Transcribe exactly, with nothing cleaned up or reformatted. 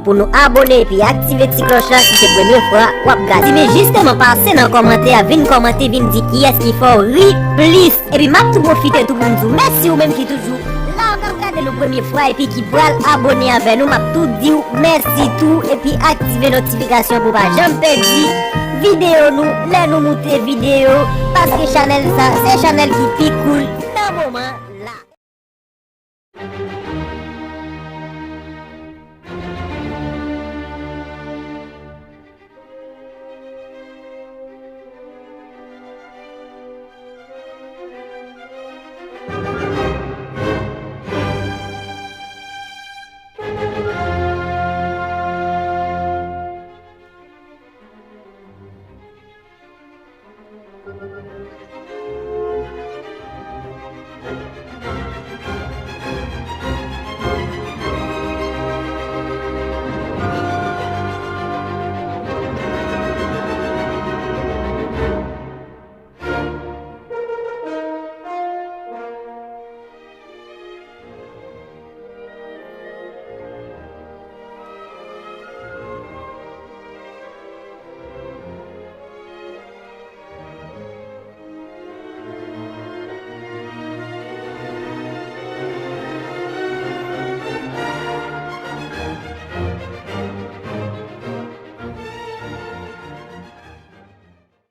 Pou nou abone epi aktive ti klòch la si se premye fwa w ap gade. Si men jisteman pase nan kòmantè a, vin kòmante, vin di kiyès ki fè w ri plis. Epi m ap tou pwofite tou pou m di w mèsi ou menm ki toujou la k ap gade nou premye fwa epi ki pral abone avè nou. M ap tou di w mèsi tou epi aktive notifikasyon pou w pa janm pèdi videyo nou lè nou moute videyo. Paske chanèl sa se chanèl ki pi cool nan moman.